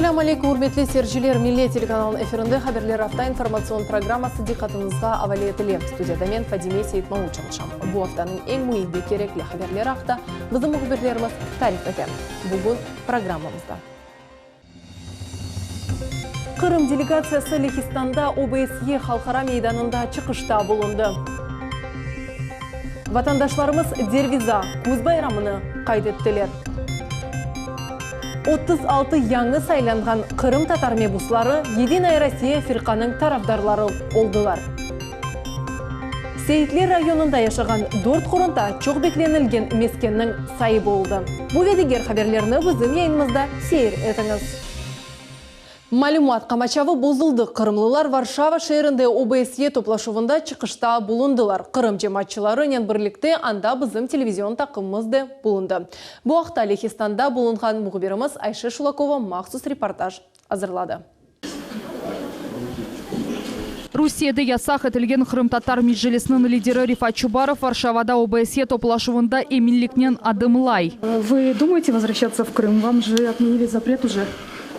Esselâmu aleykum, ürmetli seyirciler! Millet telekanalınıñ efirinde Haberler afta informatsion programması diqqatıñızğa avale etile. Studiyada men, Fadime Seyitmamut çalışam. Bu aftanıñ eñ müim ve kerekli haberleri aqta bizim mühbirlerimiz tarif eter. Bugün programmamızda. Qırım delegatsiyası Lehistanda OBSYE halqara meydanında çıqışta bulundı. Vatandaşlarımız Derviza küz bayramını qayd ettiler. 36 yañı saylanğan qırımtatar mebusları Yedinaya Rossiya firqanıñ tarafdarları oldılar. Seyitler rayonında yaşağan dört qoranta çoq beklenilgen meskenniñ saibi oldı. Bu ve diger haberlerni bizim yayınımızda seyir etiñiz. Malümat qamaçavı bozuldı, qırımlılar Varşava şeerinde OBSYE toplaşuvında çıqışta bulundılar. Qırım cemaatçılarınen birlikte anda bizim televizion taqımımız de bulundı. Bu aqta Lehistanda bulunğan mühbirimiz Ayşe Şulakova mahsus reportaj azırladı. Rusiyede yasaq etilgen Qırımtatar Meclisiniñ lideri Refat Çubarov Varşavada OBSYE toplaşuvında eminliknen adımlay. Вы думаете возвращаться в Крым? Вам же отменили запрет уже.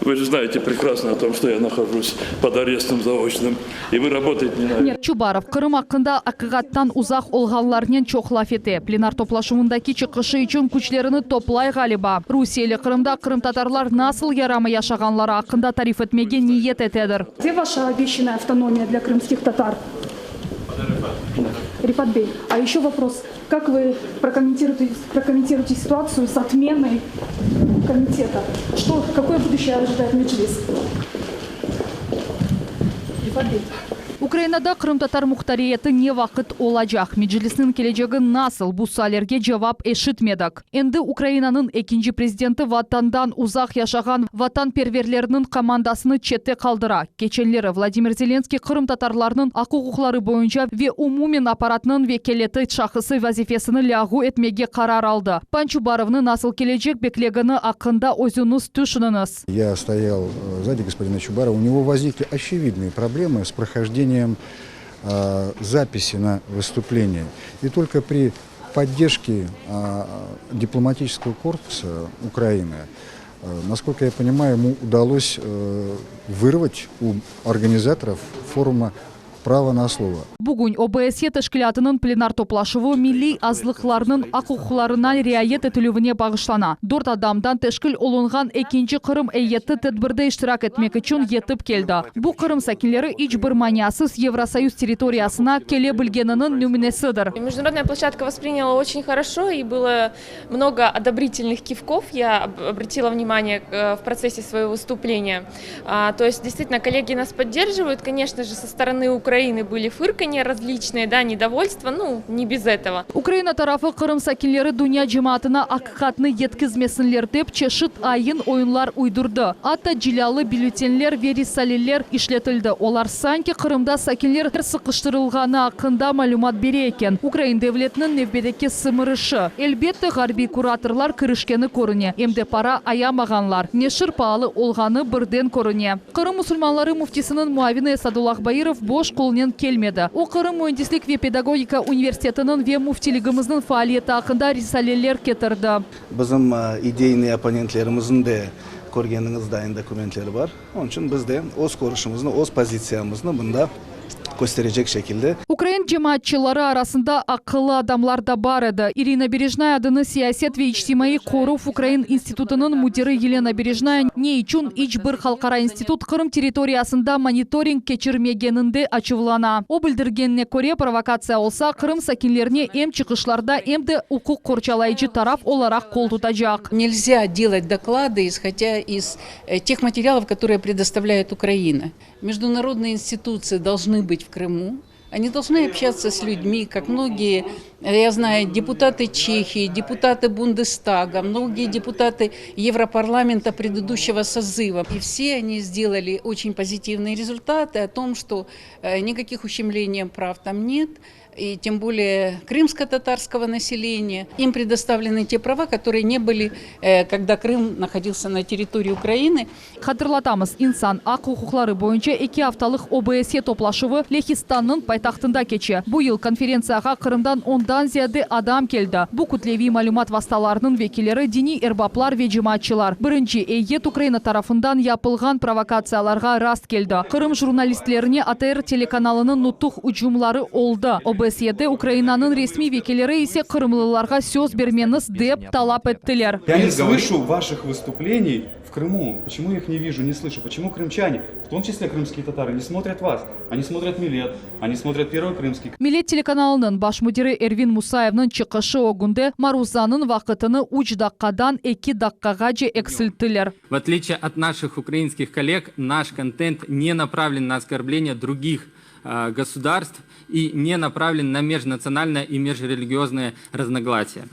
Вы же знаете прекрасно о том, что я нахожусь под арестом заочным, и вы работать не на. Çubarov, Qırım aqqında aqiqattan uzaq olğanlarnen çoq laf ete. Plenar toplaşuvındaki çıqışı içün küçlerini toplay, ğaliba. Rusiyeli Qırımda qırımtatarlar nasıl yaramay yaşağanları aqqında tarif etmege niyet etedir. Где ваша обещанная автономия для крымских татар? Рифат бей, а еще вопрос. Как вы прокомментируете, прокомментируете ситуацию с отменой комитета? Что, какое будущее ожидает Меджлис? Рифат бей. Ukrainada qırımtatar muhtariyeti ne vaqıt olacaq? Meclisniñ kelecegi nasıl? Bu suallerge cevap eşitmedik. Endi Ukrainanıñ ekinci prezidenti Vatandan uzaq yaşağan vatanperverlerniñ komandasını çette qaldıra. Keçenleri Vladimir Zelenskiy qırımtatarlarnıñ aq-uquqları boyunca ve umumen apparatnıñ vekâleti şahısı vazifesini lâğu etmege qarar aldı. Pançubarovnı nasıl kelecek beklegeni aqqında özüñiz tüşüniñiz. Я стоял сзади господина Чубарова. У него возникли очевидные проблемы с прохождением записи на выступление. И только при поддержке дипломатического корпуса Украины, насколько я понимаю, ему удалось вырвать у организаторов форума право на слово. Bugün OBSYE teşkilâtınıñ plenar toplaşuvı milliy azlıqlarnıñ aq-uquqlarına riayet etilüvine bağışlana. Dört adamdan teşkil olunğan ekinci Qırım eyyeti tedbirde iştirak etmek içün yetip keldi. Bu Qırım sakinleri iç bir maniasız Yevrosoyuz territoriyasına kele bilgeniniñ nümünesidir. Международная площадка восприняла очень хорошо и было много одобрительных кивков, я обратила внимание в процессе своего выступления. То есть, действительно, коллеги нас поддерживают. Конечно же, со стороны Украины были фырканья различные, да, недовольство, ну, не без этого. Ukraina tarafı Qırım sakinleri dünya cemaatına aqiqatnı yetkizmesinler dep, çeşit ayın-oyunlar uydurdı. Atta cilâlı bülletenler ve risaleler işletildi, olar sanki Qırımda sakinler sıqıştırılğanı aqqında malümat bere eken. Ukrain devletiniñ nevbetteki sımarışı. Elbette, ğarbiy kuratorlar kirişkeni körüne, em de para ayamağanlar. Neşir paalı olğanı birden körüne. Qırım musulmanları müftisiniñ muavini Esadullah Bairov boş qolnen kelmedi. O, Qırım müendislik ve pedagogika universitetiniñ ve müftiligimizniñ faaliyeti aqqında risaleler ketirdi. Bizim ideyniy opponentlerimizniñ de körgeniñiz dayın dokumentleri bar. Onıñ içün biz de öz körüşimizni, öz pozitsiyamıznı mında kösterecek şekilde. Ukrain cemaatçıları arasında aqıllı adamlar da bar edi. İrina Berejnaya adını Siyaset ve içtimaiy qoruv ukrain institutınıñ müdiri Yelena Berejnaya ne içün iç bir halqara institut Qırım territoriyasında monitoring keçirmegeninde açuvlana. O bildirgenine köre, provokatsiya olsa, Qırım sakinlerine em çıqışlarda, em de uquq qorçalayıcı taraf olaraq qol tutacaq. Нельзя делать доклады, исходя из тех материалов, которые предоставляет Украина. Международные институции должны быть в Крыму. Они должны общаться с людьми, как многие, я знаю, депутаты Чехии, депутаты Бундестага, многие депутаты Европарламента предыдущего созыва. И все они сделали очень позитивные результаты о том, что никаких ущемлений прав там нет, и тем более крымско-татарского населения. Им предоставлены те права, которые не были, когда Крым находился на территории Украины. Hatırlatamız, insan aq-uquqları boyunca eki aftalıq OBSYE toplaşuvı Lehistannıñ paytahtında. paytahtında keçe. Bu yıl konferentsiyağa Qırımdan ondan ziyade adam keldi. Bu kütleviy malümat vastalarınıñ vekilleri, diniy erbaplar ve cemaatçılar. Birinci eyyet Ukraina tarafından yapılğan provokatsiyalarğa rast keldi. Qırım jurnalistlerine ATR telekanalınıñ nutuq ücümları oldı. OBSYede Ukrainanıñ resmiy vekilleri ise qırımlılarğa söz bermeñiz dep talap ettiler. Ya ne slışu vaşih vıstupleniy v Krımu, poçemu ya ih ne viju, ne slıшу, poçemu krımçane, v tom çisle krımskiye tatarı, ne smotrât vas, oni smotrât Millet, oni smotrât Pervıy Krımskiy. Millet telekanalınıñ baş müdiri Ervin Musayevniñ çıqışı ögünde maruzanıñ vaqıtını üç daqqadan eki daqqağace eksilttiler. V otliçiye ot naših ukrainskih kolleg, naş kontent ne napravlen na oskorbleniye drugih gosudarstv i ne napravlen na mejnatsionalnoye i mejreligioznoye raznoglasiye.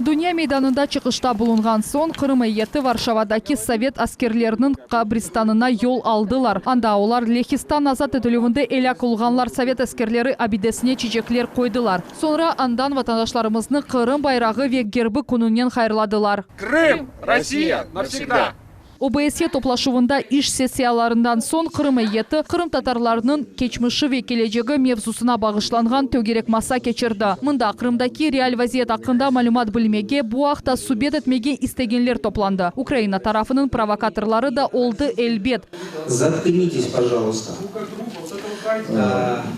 Dünya meydanında çıqışta bulunğan soñ, Qırım eyyeti Varşavadaki sovet askerleriniñ qabristanına yol aldılar. Anda olar Lehistan azat etilüvinde elâk olğanlar sovet askerleri abidesine çiçekler qoydılar. Soñra andan vatandaşlarımıznı Qırım bayrağı ve gerbi kününen hayırladılar. Krım, Rossiya, navsegda! OBSYE toplaşuvında iş sessiyalarından soñ Qırım eyyeti qırımtatarlarnıñ keçmişi ve kelecegi mevzusına bağışlanğan tögerek masa keçirdi. Mında Qırımdaki real vaziyet aqqında malümat bilmege, bu aqta subet etmege istegenler toplandı. Ukraina tarafınıñ provokatorları da oldı, elbet. Zatknites, pojaluysta.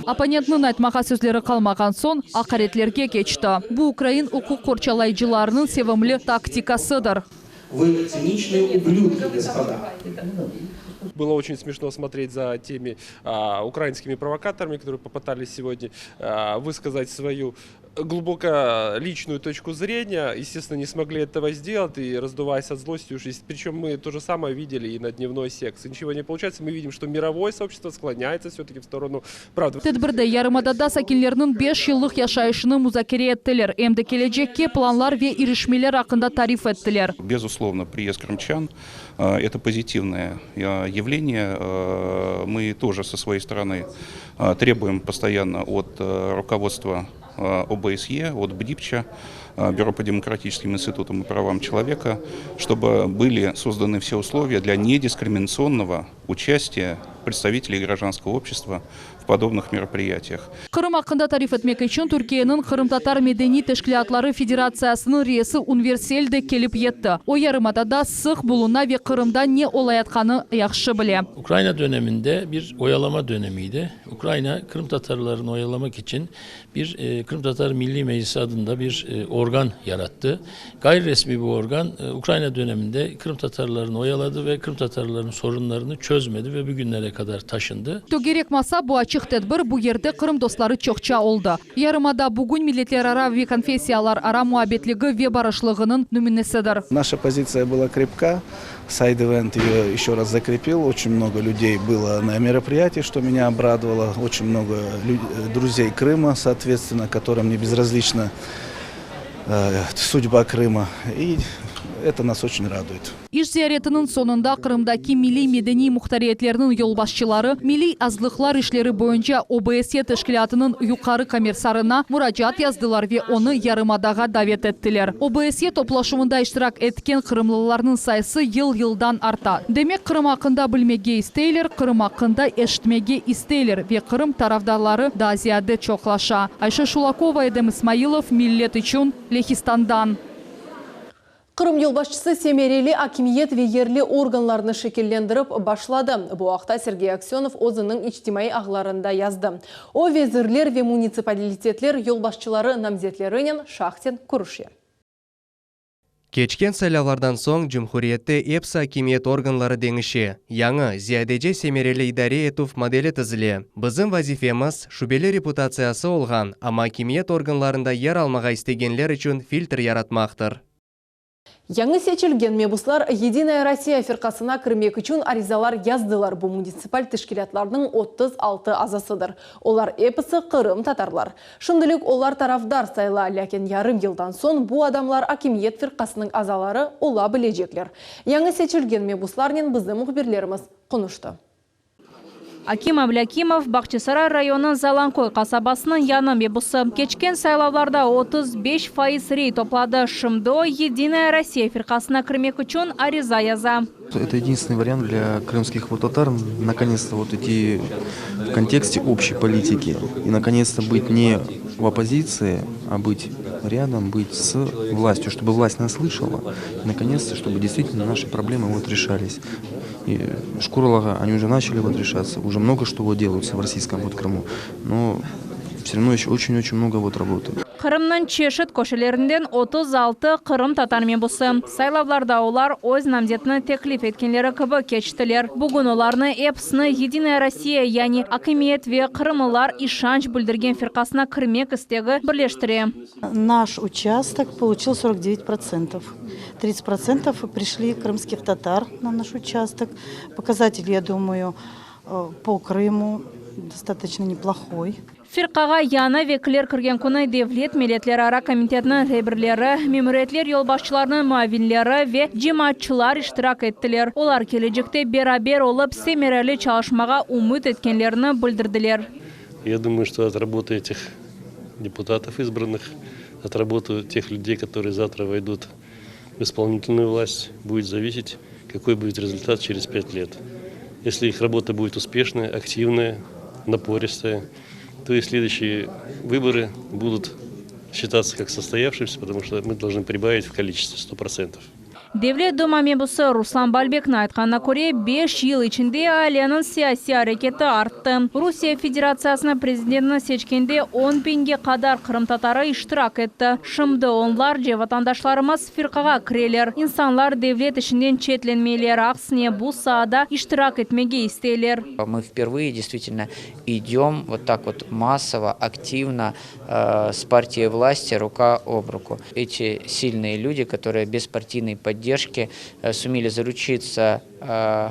Opponentniñ aytmağa sözleri qalmağan soñ, aqaretlerge keçti. Bu ukrain uquq qorçalayıcılarınıñ sevimli taktikasıdır. Vı tsinичные ублюдки, господа. Было очень смешно смотреть за теми украинскими провокаторами, которые попытались сегодня высказать свою глубоко личную точку зрения. Естественно, не смогли этого сделать и раздуваясь от злости уж. Причем мы то же самое видели и на дневной секции. Ничего не получается. Мы видим, что мировое сообщество склоняется все-таки в сторону правды. Tedbirde yarımadada sakinlerniñ beş yıllıq yaşayışını muzakere ettiler, em de kelecekke planlar ve irişmeler aqqında tarif ettiler. Безусловно, приезд крымчан, это позитивное явление. Мы тоже со своей стороны требуем постоянно от руководства ОБСЕ, от БДИПЧа, Бюро по демократическим институтам и правам человека, чтобы были созданы все условия для недискриминационного участия представителей гражданского общества в подобных мероприятиях. Qırım aqqında tarif etmek içün Türkiyeniñ Qırımtatar medeniy teşkilâtları federatsiyasınıñ reisi Ünver Sel de kelip yetti. O, yarımadada sıq buluna ve Qırımda ne olayatqanı yahşı bile. Ukraina döneminde bir oyalama dönemiydi. Ukraina qırımtatarlarını oyalamaq içün bir Qırımtatar Milliy Meclisi adında bir organ yarattı. Ğayrı resmiy bu organ Ukraina döneminde qırımtatarlarnı oyaladı ve qırımtatarlarnıñ sorunlarını çözmedi ve bugünlere qadar taşındı. Tögerek masa bu açıq tedbir, bu yerde Qırım dostları çoqça oldı. Yarımada bugün milletlerara ve konfessiyalarara muabbetligi ve barışlığınıñ nümünesidir. Naşa pozitsiya была krepka, Сайд-ивент ее еще раз закрепил. Очень много людей было на мероприятии, что меня обрадовало. Очень много друзей Крыма, соответственно, которым не безразлична судьба Крыма. И это нас очень радует. İş ziyaretiniñ soñunda Qırımdaki milliy-medeniy muhtariyetlerniñ yolbaşçıları Milliy azlıqlar işleri boyunca OBSYE teşkilâtınıñ yuqarı komissarına muracaat yazdılar ve onı yarımadağa davet ettiler. OBSYE toplaşuvında iştirak etken qırımlılarnıñ sayısı yıl-yıldan arta. Demek, Qırım aqqında bilmege isteyler, Qırım aqqında eşitmege isteyler ve Qırım tarafdarları daa ziyade çoqlaşa. Ayşe Şulakova, Edem İsmailov, Millet içün, Lehistandan. Qırım yolbaşçısı semereli akimiyet ve yerli organlarnı şekillendirip başladı. Bu aqta Sergey Aksönov özüniñ içtimaiy ağlarında yazdı. O, vezirler ve munitsipalitetler yolbaşçıları namzetlerinen şahsen körüşe. Keçken saylavlardan soñ cumhuriyette epsi akimiyet organları deñişe, yañı, ziyadece semereli idare etüv modeli tizile. Bizim vazifemiz, şübeli reputatsiyası olğan, amma akimiyet organlarında yer almağa istegenler içün filtr yaratmaqtır. Yañı seçilgen mebuslar Yedinaya Rossiya firqasına kirmek içün arizalar yazdılar, bu munitsipal teşkilâtlarnıñ 36 azasıdır. Olar episi qırımtatarlar. Şimdilik olar tarafdar sayıla, lâkin yarım yıldan soñ bu adamlar akimiyet firqasınıñ azaları ola bilecekler. Yañı seçilgen mebuslarnen bizim mühbirlerimiz qonuştı. Akim Ablâkimov, Bağçasaray rayonınıñ Zalanköy qasabasınıñ yañı mebusı. Keçken saylavlarda 35% rey topladı. Şimdi o, Yedinaya Rossiya firqasına kirmek içün ariza yaza. Это единственный вариант для крымских вот татар наконец-то вот идти в контексте общей политики и наконец-то быть не в оппозиции, а быть рядом, быть с властью, чтобы власть нас слышала, и наконец-то, чтобы действительно наши проблемы вот решались. И şükür Allağa, они уже начали вот решаться, уже много что вот делаются в российском вот Крыму, но все равно еще очень-очень много вот работы. Qırımnıñ çeşit köşelerinden 36 qırımtatar mebusı. Saylavlarda olar öz namzetini teklif etkenleri kibi keçtiler. Bugün olarnı episini Yedinaya Rossiya, yani akimiyet ve qırımlılar işanç bildirgen firqasına kirmek istegi birleştire. Наш участок получил 49%. 30% пришли крымских татар на наш участок. Показатель, я думаю, по Крыму достаточно неплохой. Firqağa yañı vekiller kirgen künü Devlet milletlerara komitetiniñ reberleri, memuriyetler yolbaşçılarınıñ muavinleri ve cemaatçılar iştirak ettiler. Olar kelecekte beraber olıp semereli çalışmağa ümüt etkenlerini bildirdiler. Я думаю, что от работы этих депутатов избранных, от работы тех людей, которые завтра войдут в исполнительную власть, будет зависеть, какой будет результат через 5 лет. Если их работа будет успешная, активная, напористая, то и следующие выборы будут считаться как состоявшимся, потому что мы должны прибавить в количестве 100%. Devlet Duma mebusı Ruslan Balbekniñ aytqanına köre, 5 yıl içinde ealiniñ siyasiy areketi arttı. Rusiye Federatsiyasınıñ prezidentini seçkende 10 biñge qadar qırımtatarı iştirak etti. Şimdi onlarca vatandaşlarımız firqağa kireler. İnsanlar devlet işinden çetlenmeyler, aksine bu saada iştirak etmege isteyler. Мы впервые действительно идем вот так вот массово, активно э, с партией власти рука об руку. Эти сильные люди, которые без партийной поддержки э, сумели заручиться э,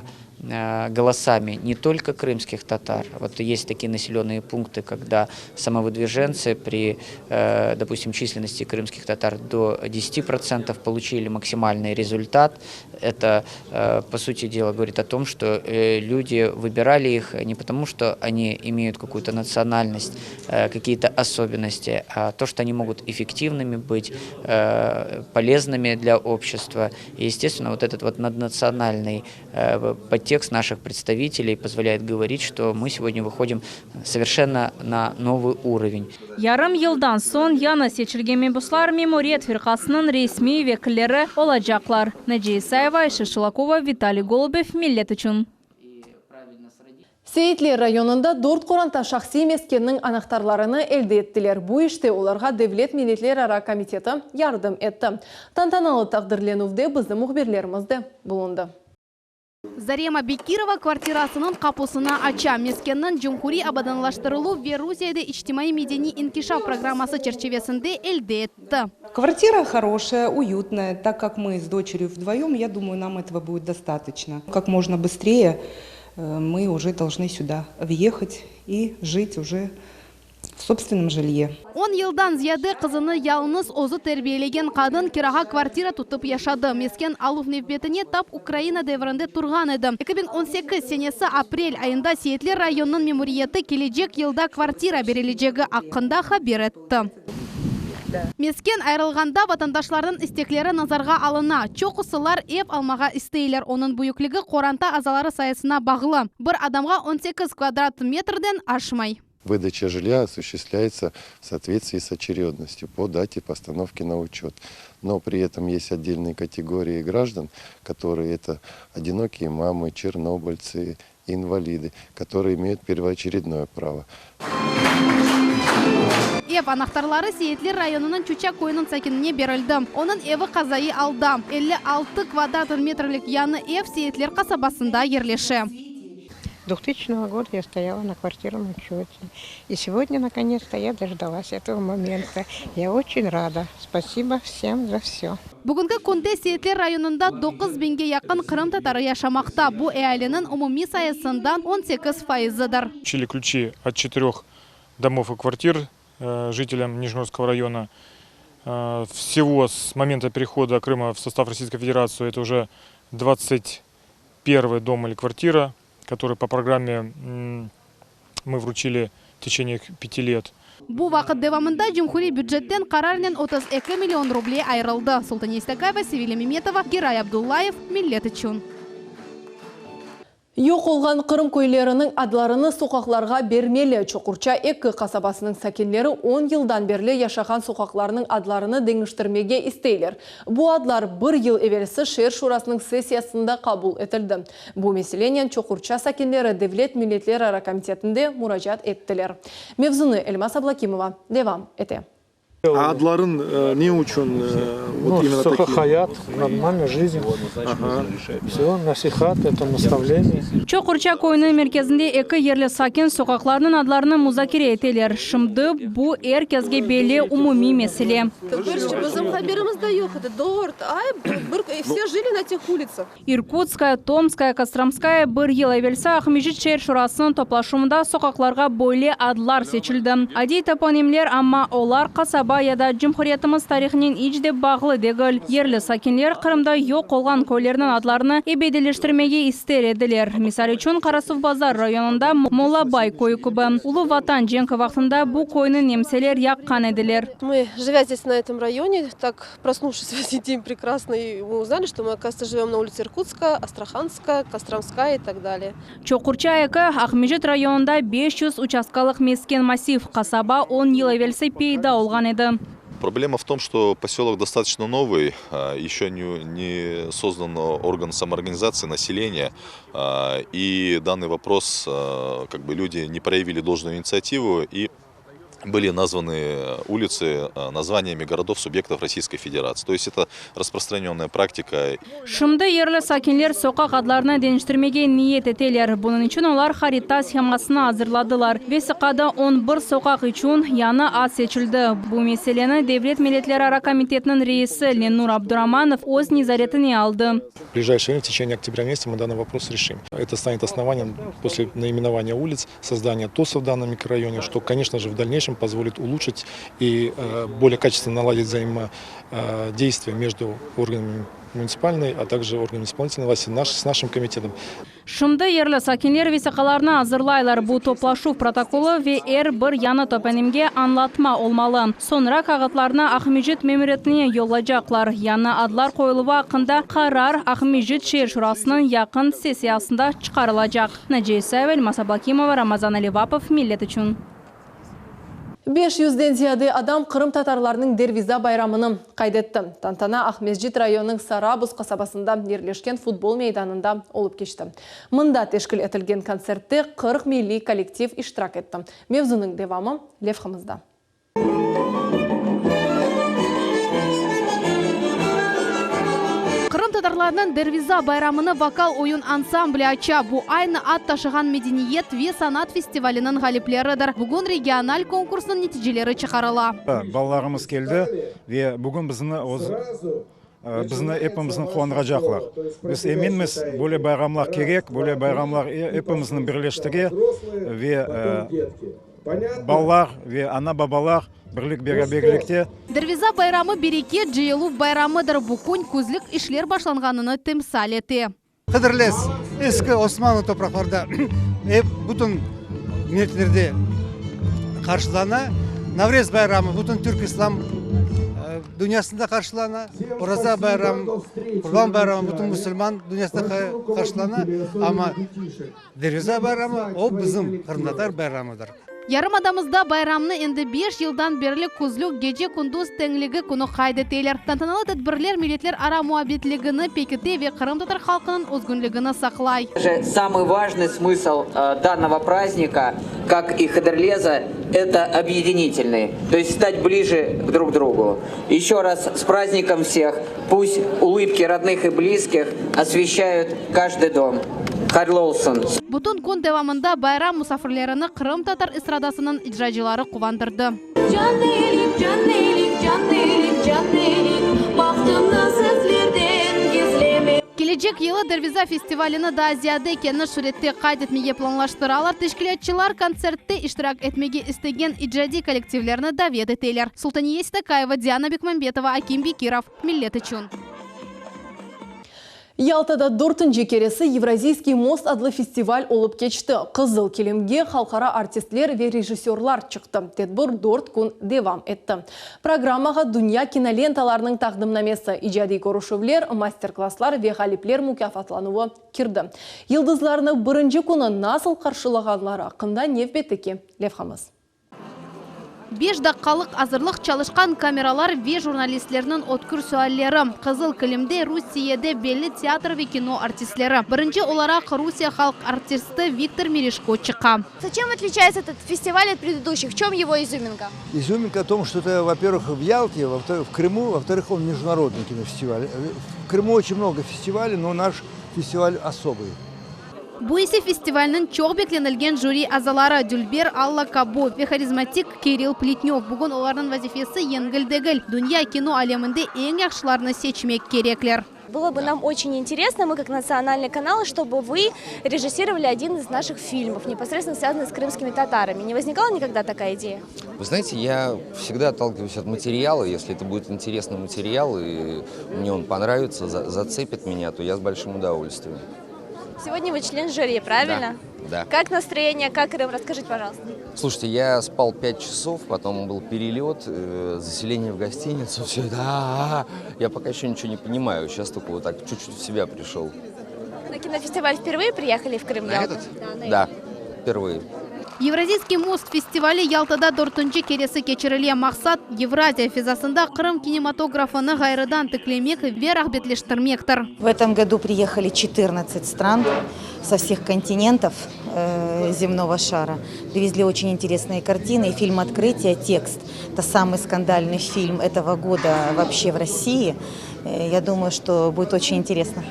э, голосами не только крымских татар. Вот есть такие населенные пункты, когда самовыдвиженцы при, э, допустим, численности крымских татар до 10% получили максимальный результат. Это, э, по сути дела, говорит о том, что э, люди выбирали их не потому, что они имеют какую-то национальность, э, какие-то особенности, а то, что они могут эффективными быть, э, полезными для общества. И, естественно, вот этот вот наднациональный э, подтекст наших представителей позволяет говорить, что мы сегодня выходим совершенно на новый уровень. Yarım yıldan soñ yañı seçilgen mebuslar memuriyet firqasınıñ resmiy vekilleri olacaqlar. Naciye Isayeva, Ayşe Şulakova, Vitaliy Golubev, Millet içün. Seyitler rayonında dört qoranta şahsiy meskenniñ anahtarlarını elde ettiler. Bu işte olarğa Devlet milletlerara komiteti yardım etti. Tantanalı taqdirlenüvde bizim mühbirlerimiz de bulundı. Zarema Bekirova kvartirasınıñ qapusını aça. Meskenni Cumhuriy abadanlaştıruv ve Rusiyede içtimaiy medeniy inkişaf programması çerçivesinde elde etti. Квартира хорошая, уютная. Так как мы с дочерью вдвоем, я думаю, нам этого будет достаточно. Как можно быстрее э, мы уже должны сюда въехать и жить уже в собственном жилье. 10 yıldan ziyade qızını yalıñız özü terbiyelegen qadın kirağa kvartira tutıp yaşadı. Mesken aluv nevbetine tap Ukraina devrinde turğan edi. 2018 senesi aprel ayında Seyitler rayonınıñ memuriyeti kelecek yılda kvartira berilecegi aqqında haber etti. Mesken ayırılğanda vatandaşlarnıñ istekleri nazarğa alına. Çoqusılar ev almağa isteyler. Onıñ büyükligi qoranta azaları sayısına bağlı. Bir adamğa 18 kvadrat metrden aşmay. Выдача жилья осуществляется в соответствии с очередностью по дате постановки на учет. Но при этом есть отдельные категории граждан, которые это одинокие мамы, чернобыльцы, инвалиды, которые имеют первоочередное право. Ev anahtarları Seyitler rayonınıñ Çuça köyüniñ sakinine berildi. Onıñ evi qazaiy alda. 56 kvadrat metrlik yañı ev Seyitler qasabasında yerleşe. 2000 года я стояла на квартирном учете. И сегодня, наконец-то, я дождалась этого момента. Я очень рада. Спасибо всем за все. Bugünki künde Seyitler rayonında 9 biñge yaqın qırımtatarı yaşamaqta. Bu ealiniñ umumiy sayısından 18 fayızıdır. Вручили ключи от четырех домов и квартир э, жителям Нижегородского района. Э, Всего с момента перехода Крыма в состав Российской Федерации это уже 21 дом или квартира, которые по программе мы вручили в течение пяти лет. Bu vaqıt devamında cumhuriy bücetten qararnen 32 million ruble ayırıldı. Sultaniye Stakayeva, Sevilya Memetova, Giray Abdullayev, Millet içün. Yoq olğan Qırım köyleriniñ adlarını soqaqlarğa bermeli. Çoqurça 2 qasabasınıñ sakinleri on yıldan berli yaşağan soqaqlarnıñ adlarını deñiştirmege isteyler. Bu adlar bir yıl evelsi şeer şurasınıñ sessiyasında qabul etildi. Bu meselenen Çoqurça sakinleri Devlet milletlerara komitetinde muracaat ettiler. Mevzunı Elmaz Ablâkimova devam ete. Adların ne içün вот именно такие? Hayat, нормальная жизнь. Все, nasihat, это наставление. Çoqurça köyüniñ merkezinde eki yerli sakin soqaqlarnıñ adlarını muzakere eteler. Şimdi bu er kesge belli umumiy mesele. Bizim haberimiz de yoq edi. Dört ay bir все жили на тех улицах. İrkutskaya, Tomskaya, Kostromskaya bir yıl evelsi Aqmescit şeer şurasınıñ toplaşuvında soqaqlarğa böyle adlar seçildi. Adiy toponimler, amma olar qasaba ya da cumhuriyetimiz tarihınen iç de bağlı degil. Yerli sakinler Qırımda yoq olğan köylerniñ adlarını ebediyleştirmege ister ediler. Misal içün, Qarasuvbazar rayonında Mollabay köyü kibi. Ulu Vatan cenki vaqtında bu köyni nemseler yaqqan ediler. Мы, живя здесь, на этом районе, так Проснувшись в один день прекрасный, мы узнали, что мы, оказывается, живем на улице Иркутская, Астраханская, Костромская и так далее. Çoqurça 2, Aqmescit rayonında 500 uçastkalıq mesken massiv, qasaba on yıl evelsi peyda olğan edi. Проблема в том, что поселок достаточно новый, еще не не создан орган самоорганизации населения, и данный вопрос как бы люди не проявили должную инициативу и были названы улицы названиями городов субъектов Российской Федерации. То есть это распространенная практика. Şimdi yerli sakinler soqaq adlarını deñiştirmege niyet eteler. Bunıñ içün olar harita shemasını azırladılar. Vesiqada on bir soqaq içün yañı ad seçildi. Bu meseleni Devlet milletlerara komitetiniñ reisi Lenur Abduramanov öz nezaretine aldı. В ближайшее время, в течение октября месяца мы данный вопрос решим. Это станет основанием после наименования улиц, создания ТОСа в данном микрорайоне, что, конечно же, в дальнейшем позволит улучшить и более качественно наладить взаимодействие между органами муниципальной, а также органами исполнительной власти наш, с нашим комитетом. Şimdi yerli sakinler vesiqalarnı azırlaylar. Bu toplaşuv protokolı ve er bir yañı toponimge añlatma olmalı. Soñra kâğıtlarnı Aqmescit memuriyetine yollaycaqlar. Yañı adlar qoyuluvı aqqında qarar Aqmescit şeer şurasınıñ yaqın sessiyasında çıqarılacaq. Naciye İsayeva, Elmaz Ablâkimova, Ramazan Alivapov, Millet içün. Beş yüzden ziyade adam qırımtatarlarnıñ Derviza bayramını qayd etti. Tantana Aqmescit rayonınıñ Sarabuz qasabasında yerleşken futbol meydanında olıp keçti. Mında teşkil etilgen kontsertte 40 milliy kollektiv iştirak etti. Mevzunıñ devamı levhamızda. Qırımtatarlarnıñ Derviza bayramını vokal oyun ansambli aça. Bu aynı ad taşığan medeniyet ve sanat festivaliniñ ğalipleridir. Bugün regional konkursnıñ neticeleri çıqarıla. Balalarımız keldi ve bugün bizni bizni epimizni quvandıracaqlar. Biz eminmiz, böyle bayramlar kerek, böyle bayramlar epimizni birleştire ve balalar ve ana-babalar birlik-beraberlikte. Derviza bayramı bereket, cıyıluv bayramıdır. Bu kün küzlük işler başlanğanını timsal ete. Hıdırlez eski Osmanlı topraqlarda ep bütün milletlerde qarşılana. Navrez bayramı bütün türk-islam dünyasında qarşılana. Oraza bayram, Qurban bayramı bütün musulman dünyasında qarşılana. Amma Derviza bayramı, o bizim qırımtatar bayramıdır. Yarımadamızda bayramnı endi beş yıldan berli küzlük gece-kündüz teñligi künü qayd eteler. Tantanalı tedbirler milletlerara muabbetligini pekite ve qırımtatar halqınıñ özgünligini saqlay. Самый важный смысл данного праздника, как и Хыдырлеза, это объединительный, то есть стать ближе к друг другу. Еще раз с праздником всех! Пусть улыбки родных и близких освещают каждый дом. Hayırlı olsun! Bütün kün devamında bayram musafirlerini qırımtatar estradasınıñ icracıları quvandırdı. Can elik, can elik, can elik, can elik, Bahtımnı sizlerden gizleme. Kelecek yılı Derviza festivalini daa ziyade keniş sürette qayd etmege planlaştıralar. Teşkilâtçılar kontsertte iştirak etmege istegen icadiy kollektivlerni davet eteler. Sultaniye Sitakaeva, Diana Bekmambetova, Akim Bekirov, Millet içün. Yaltada dörtünci keresi Evraziyskiy most adlı festival olıp keçti. Qızıl kilimge halqara artistler ve rejissörlar çıqtı. Tedbir dört kün devam etti. Programmağa dünya kinolentalarınıñ taqdimnamesi, icadiy körüşüvler, master-klasslar ve ğalipler mukâfatlanuvı kirdi. Yıldızlarnı birinci künü nasıl qarşılağanları aqqında nevbetteki levhamız. Beş daqqalıq azırlıq, çalışqan kameralar ve jurnalistlerniñ ötkür sualleri. Qızıl kilimde Rusiyede belli teatr ve kino artistleri. Birinci olaraq Rusiye halq artisti Viktor Mereşko çıqa. Чем отличается этот фестиваль от предыдущих? В чем его изюминка? Изюминка в том, что это, во-первых, в Ялте, во-вторых, в Крыму, во-вторых, он международный кинофестиваль. В Крыму очень много фестивалей, но наш фестиваль особый. Bu ise festivalniñ çoq beklenilgen jüri azaları dülber Alla Kabo ve harizmatik Kirill Pletnev. Bugün olarnıñ vazifesi yengil degil, dünya kino aleminde eñ yahşılarnı seçmek kerekler. Было бы нам очень интересно, мы как национальный канал, чтобы вы режиссировали один из наших фильмов, непосредственно связанный с крымскими татарами. Не возникала никогда такая идея? Вы знаете, я всегда отталкиваюсь от материала. Если это будет интересный материал и мне он понравится, зацепит меня, то я с большим удовольствием. Сегодня вы член жюри, правильно? Да. да. Как настроение, как Крым? Расскажите, пожалуйста. Слушайте, я спал 5 часов, потом был перелет, э, заселение в гостиницу, все это. А -а -а. Я пока еще ничего не понимаю, сейчас только вот так чуть-чуть в себя пришел. На кинофестиваль впервые приехали в Крым? На этот? Да, на да, впервые. Евразийский мост festivali Yaltada dörtünci keresi keçirile. Maqsat, Евразия fezasında Qırım kinematografını ğayrıdan tiklemek ve rağbetleştirmektir. В этом году приехали 14 стран со всех континентов э, земного шара. Привезли очень интересные картины. Фильм «Открытие», текст. Это самый скандальный фильм этого года вообще в России. Э, я думаю, что будет очень интересно.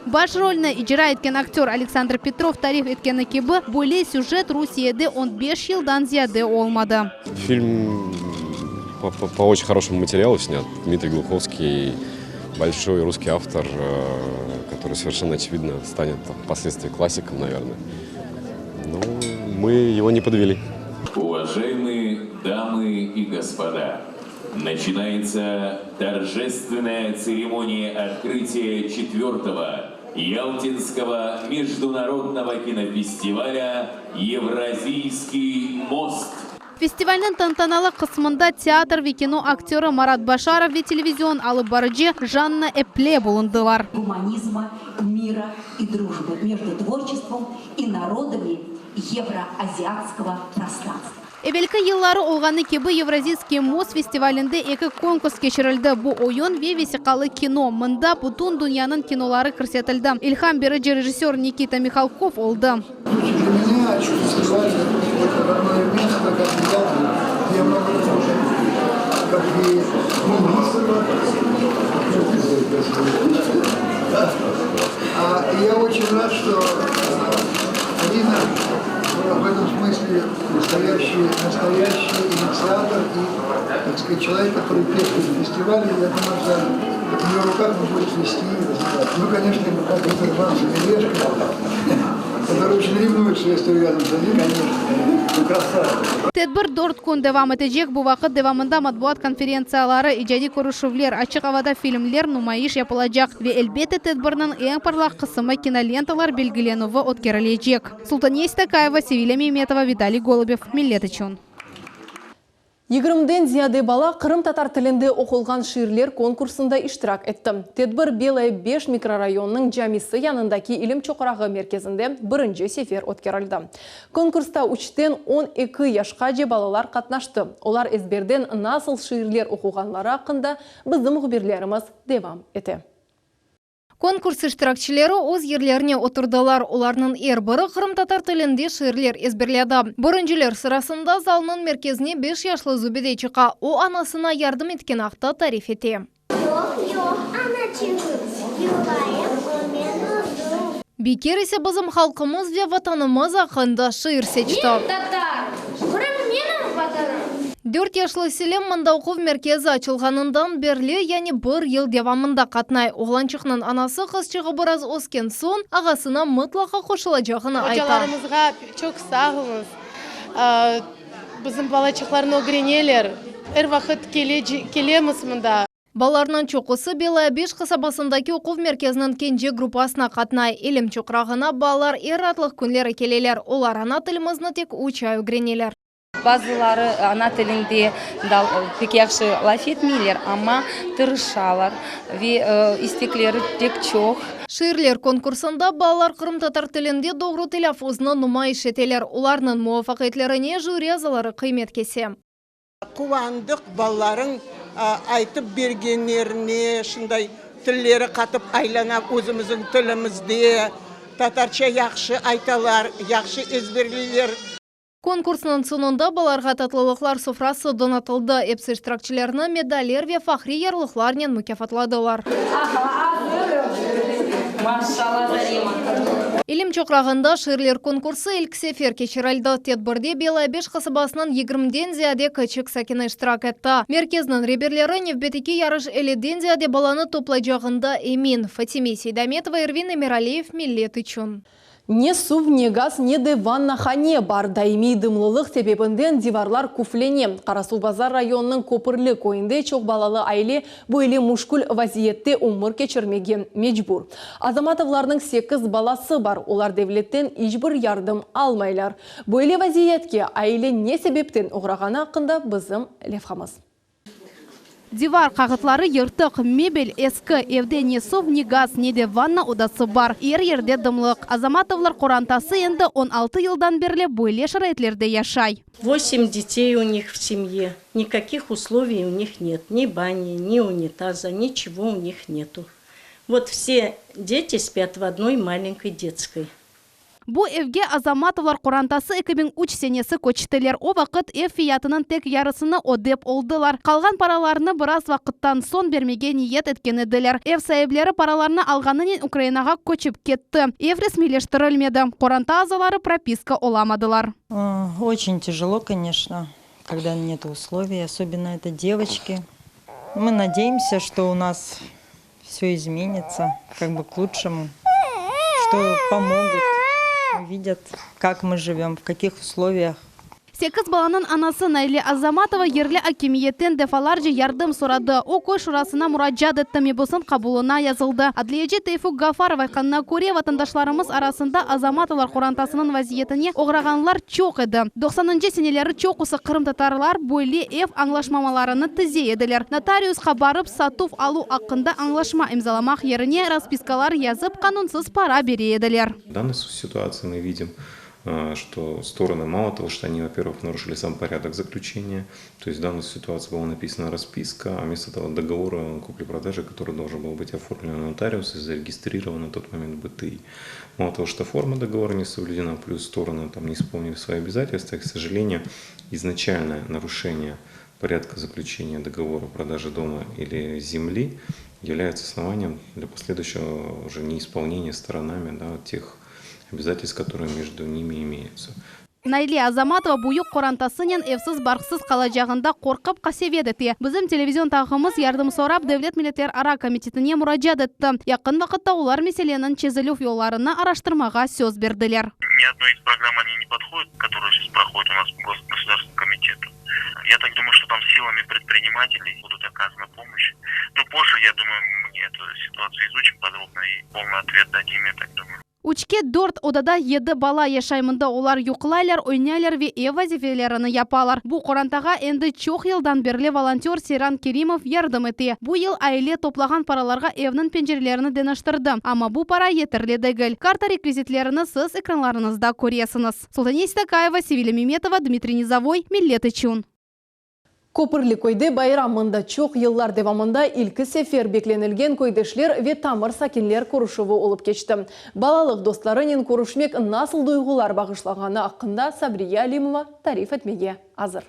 Baş rolni icra etken aktör Aleksandr Petrov tarif etkeni kibi, böyle süjet Rusiyede on beş yıldan ziyade olmadı. Фильм по, по, по очень хорошему материалу снят. Дмитрий Глуховский большой русский автор, э, который совершенно очевидно станет впоследствии классиком, наверное. Ну, мы его не подвели. Уважаемые дамы и господа, начинается торжественная церемония открытия четвертого Ялтинского международного кинофестиваля «Евразийский мост». Festivalniñ tantanalı qısmında teatr ve kino aktörı Marat Başarov ve televizion alıp barıcı Janna Eple bulundılar. Гуманизма, мира и дружбы между творчеством и народами евроазиатского пространства. Evelki yılları olğanı kibi Евразийский мост festivalinde eki konkurs keçirildi. Bu oyun ve vesiqalı kino. Mında bütün dünyanıñ kinoları kirsetildi. İlham berici rejissör Nikita Mihalkov oldı. Для меня фестиваль – это родное место, как и Ялта, где я много работал, как и министр. А, и я очень рад, что Алина в этом смысле настоящий, настоящий инициатор и, так сказать, человек, который пестует фестиваль, и я думаю, что в ее руках он будет вести и развивать. Ну, конечно, как Виктор Иванович Мелешко, который очень ревнует, что я стою рядом с ним, конечно. Ну, красавец. Tedbir dört kün devam etecek. Bu vaqıt devamında matbuat konferentsiyaları, icadiy körüşüvler, açıq avada filmler numayış yapılacaq. Ve elbette tedbirniñ eñ parlaq qısımı kinolentalar belgilenüvi ötkerilecek. Sultaniye Stakayeva, Sevilya Memetova, Vitaliy Golubev. Millet içün. 20-den ziyade bala qırımtatar tilinde oqulğan şiirler konkursında iştirak etti. Tedbir Belaya 5 mikrorayonınıñ camisi yanındaki İlim çoqrağı merkezinde birinci sefer ötkerildi. Konkursta 3-ten 12 yaşqace balalar qatnaştı. Olar ezberden nasıl şiirler oquğanları aqqında bizim mühbirlerimiz devam ete. Konkurs iştirakçileri öz yerlerine oturdılar. Olarnıñ er biri qırımtatar tilinde şiirler ezberledi. Birinciler sırasında zalnıñ merkezine beş yaşlı Zubide çıqa. O, anasına yardım etkeni aqta tarif ete. Yoq, yoq, anaçığım, yulayım, o men özüm. Bekir ise bizim halqımız ve Vatanımız aqqında şiir seçti. Men tatarım, Qırım menim Vatanım. Dört yaşlı Selim mında oquv merkezi açılğanından berli, yani bir yıl devamında qatnay. Oğlançıqnıñ anası qızçığı biraz ösken soñ, ağasına mıtlaqa qoşulacağını ayta. Ocalarımızğa çoq sağ oluñız. Bizim balaçıqlarnı ögreneler. Er vaqıt kelemiz mında. Balalarnıñ çoqusı Belaya Beş qasabasındaki oquv merkeziniñ kence gruppasına qatnay. İlim çoqrağına balalar er raatlıq künleri keleler. Olar ana tilimizni tek üç ay ögreneler. Bazıları ana tilinde pek yahşı laf etmeyler, amma tırışalar ve istekleri pek çoq. Şiirler konkursında balalar qırımtatar tilinde doğru telâffuznı numayış eteler. Olarnıñ muvafaqiyetlerine jüri azaları qıymet kese. Quvandıq balalarıñ aytıp bergenlerine, şunday tilleri qatıp aylana özümizniñ tilimizde, tatarça yahşı aytalar, yahşı ezberleyler. Konkursnıñ soñunda balalarğa tatlılıqlar sofrası donatıldı. Epsi iştirakçilerni medaller ve fahriy yarlıqlarnen mukâfatladılar. İlim çoqrağında şiirler konkursı ilk sefer keçirildi. Tedbirde Belaya Beş qasabasınıñ yigirmiden ziyade kiçik sakini iştirak etti. Merkezniñ reberleri nevbetteki yarış elliden ziyade balanı toplaycağında emin. Fatime Seydametova, Ervin Emiraliyev, Millet içün. Ne suv, ne gaz, ne de vannahane bar. Daimiy dımlılıq sebebinden divarlar küflene. Qarasuvbazar rayonınıñ Köpürli köyünde çoq balalı aile böyle müşkül vaziyette ömür keçirmege mecbur. Azamatovlarnıñ sekiz balası bar, olar devletten iç bir yardım almaylar. Böyle vaziyetke aile ne sebepten oğrağanı aqqında bizim levhamız. Divar kâğıtları yırtıq, mebel eski, evde ne suv, ne gaz, ne de vanna odası bar. Er yerde dımlıq. Azamatovlar qorantası endi 16 yıldan berli böyle şaraitlerde yaşay. Vosem detey u nih v semye, nikakih usloviy u nih net, ni bani, ni unitaza, niçego u nih netu. Vot vse deti spyat v odnoy malenkoy detskoy. Bu evge Azamatovlar qorantası 2003 senesi köçtiler. O vaqıt ev fiyatınıñ tek yarısını ödep oldılar. Qalğan paralarnı biraz vaqıttan soñ bermege niyet etken ediler. Ev saipleri paralarnı alğanınen Ukrainağa köçip ketti. Ev resmiyleştirilmedi, qoranta azaları propiska olamadılar. Oçen tяжело, конечно, когда нет условий, особенно это девочки. Мы надеемся, что у нас Все изменится, как бы к лучшему, что помогут, увидят, как мы живем, в каких условиях. Sekiz balanıñ anası Naile Azamatova yerli akimiyetten defalarca yardım soradı. O, köy şurasına muracaat etti, mebusnıñ qabulına yazıldı. Adliyeci Teyfuk Gafarov aytqanına köre, vatandaşlarımız arasında Azamatovlar qorantasınıñ vaziyetine oğrağanlar çoq edi. Doqsanıncı seneleri çoqusı qırımtatarlar böyle ev añlaşmamalarını tize ediler. Notariusqa barıp, satuv-aluv aqqında añlaşma imzalamaq yerine raspiskalar yazıp, qanunsız para bere ediler. В данной ситуации мы видим, что стороны мало того, что они, во-первых, нарушили сам порядок заключения, то есть в данной ситуации была написана расписка, а вместо того договора купли-продажи, который должен был быть оформлен у нотариуса и зарегистрирован на тот момент в БТИ. Мало того, что форма договора не соблюдена, плюс стороны там не исполнили свои обязательства, и, к сожалению, изначальное нарушение порядка заключения договора продажи дома или земли является основанием для последующего уже неисполнения сторонами да, тех обязательств, которые между ними имеются. Naile Azamatova büyük qorantasınen evsiz-barqsız qalacağında qorqıp qasevet ete. Bizim televizion taqımımız yardım sorap Devlet milletlerara komitetine muracaat etti. Yaqın vaqıtta olar meseleniñ çezilüv yollarını araştırmağa söz berdiler. Ни одной из программ они не подходят, которые сейчас проходят у нас по государственному комитету. Я так думаю, что там силами предпринимателей будут оказана помощь. Но позже, я думаю, мы эту ситуацию изучим подробно и полный ответ дадим, я так думаю. Üçke dört odada yedi bala yaşay. Mında olar yuqlaylar, oynaylar ve ev vazifelerini yapalar. Bu qorantağa endi çoq yıldan berli volontör Seyran Kerimov yardım ete. Bu yıl aile toplağan paralarğa evniñ pencerelerini deñiştirdi. Amma bu para yeterli degil. Karta rekvizitlerini siz ekranlarıñızda köresiñiz. Sultaniye Seytakayeva, Sevilya Memetova, Dmitriy Nizovoy, Millet içün. Köpürli köyde bayram mında çoq yıllar devamında ilki sefer beklenilgen köydeşler ve tamır sakinler körüşüvi olıp keçti. Balalıq dostlarınen körüşmek nasıl duyğular bağışlağanı aqqında Sabriye Alimova tarif etmege azır.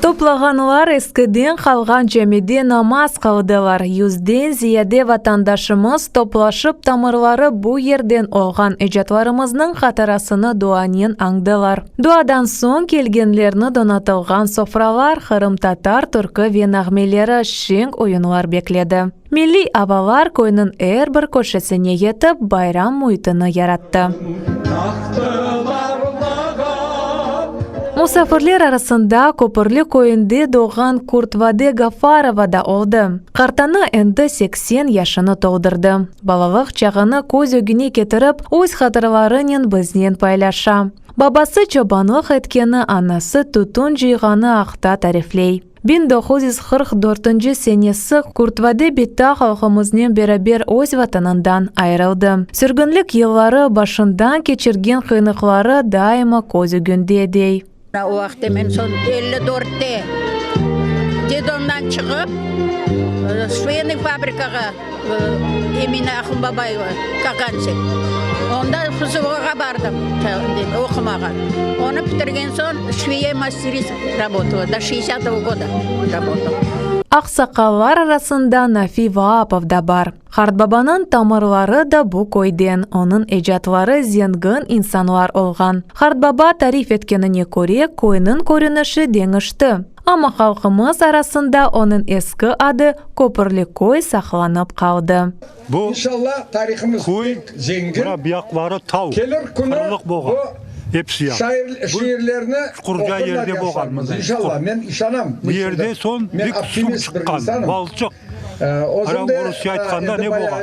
Toplağanlar eskiden qalğan camide namaz qıldılar. Yüzden ziyade vatandaşımız toplaşıp tamırları bu yerden olğan ecatlarımıznıñ hatırasını duanen añdılar. Duadan soñ kelgenlerni donatılğan sofralar, qırımtatar türkü ve nağmeleri, şeñ oyunlar bekledi. Milliy avalar köyniñ er bir köşesine yetip, bayram müitini yarattı. Musafirler arasında Köpürli köyünde doğğan Kurtvade Gafarova da oldı. Qartana endi 80 yaşını toldurdı. Balalıq çağını köz ögüne ketirip, öz hatıralarınen biznen paylaşa. Babası çobanlıq etkeni, anası tütün cıyğanı aqta tarifley. 1940 dörtünci senesi Kurtvade bita halqımıznen beraber öz vatanından ayırıldı. Sürgünlik yılları başından keçirgen qıyınlıqları daima köz ögünde, dey. O vaqıtta men soñ 54-te detdomdan çıqıp, şveynıy fabrikağa Emine Ahunbabayeva, Kakansek, onda FSOğa bardım oqumağa. Onı bitirgen soñ şveye masterist rabotala, do şestdesâtogo goda rabotala. Aqsaqallar arasında Nafi Vaapov da bar. Qartbabanıñ tamırları da bu köyden, onıñ ecatları zengin insanlar olğan. Qartbaba tarif etkenine köre, köyniñ körünişi deñişti, amma halqımız arasında onıñ eski adı Köpürli köy saqlanıp qaldı. Bu köy mına buyaqları tav, qırlıq bolğan, episi yaq. Bu çuqurca yerde bolğan mınday çuqur. Bu yerde soñ bek suv çıqqan, balçıq. Ara orusça aytqanda ne bolğan?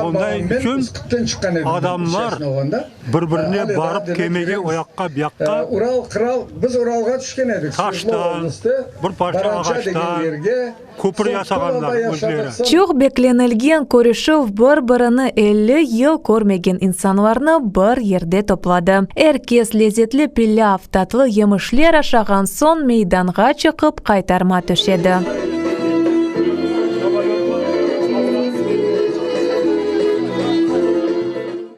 Onday içün adamlar bir-birine barıp kelmege o yaqqa, bu yaqqa taştan, bir parça ağaçtan köpür yasağanlar özleri. Çoq beklenilgen körüşüv bir-birini 50 yıl körmegen insanlarnı bir yerde topladı. Er kes lezetli pilâv, tatlı yemişler aşağan soñ meydanğa çıqıp qaytarma töşedi.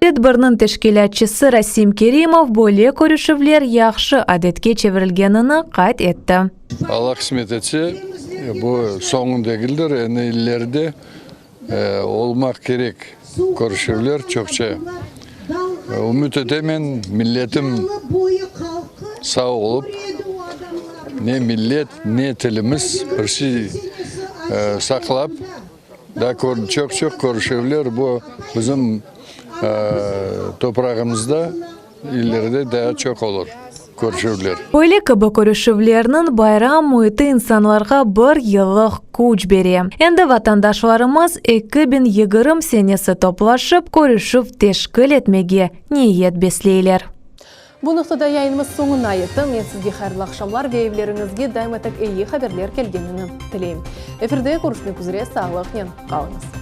Tedbirniñ teşkilâtçısı Rasim Kerimov böyle körüşüvler yahşı adetke çevirilgenini qayd etti. Alla qısmet etse, bu soñu degildir, endi ileride olmaq kerek körüşüvler çoqça. Ümüt etemen, milletim sağ olıp, ne millet, ne tilimiz bir şey saqlap, daa çoq-çoq körüşüvler bu bizim toprağımızda İleride daa çoq olur körüşüvler. Böyle kibi körüşüvlerniñ bayram müiti insanlarğa bir yıllıq küç bere. Endi vatandaşlarımız 2020 senesi toplaşıp, körüşüv teşkil etmege niyet besleyler. Bu noqtada yayınımız soñuna yetti. Men sizge hayırlı aqşamlar ve evleriñizge daima tek eyi haberler kelgenini tileyim. Efirde körüşmek üzre, sağlıqnen qalıñız.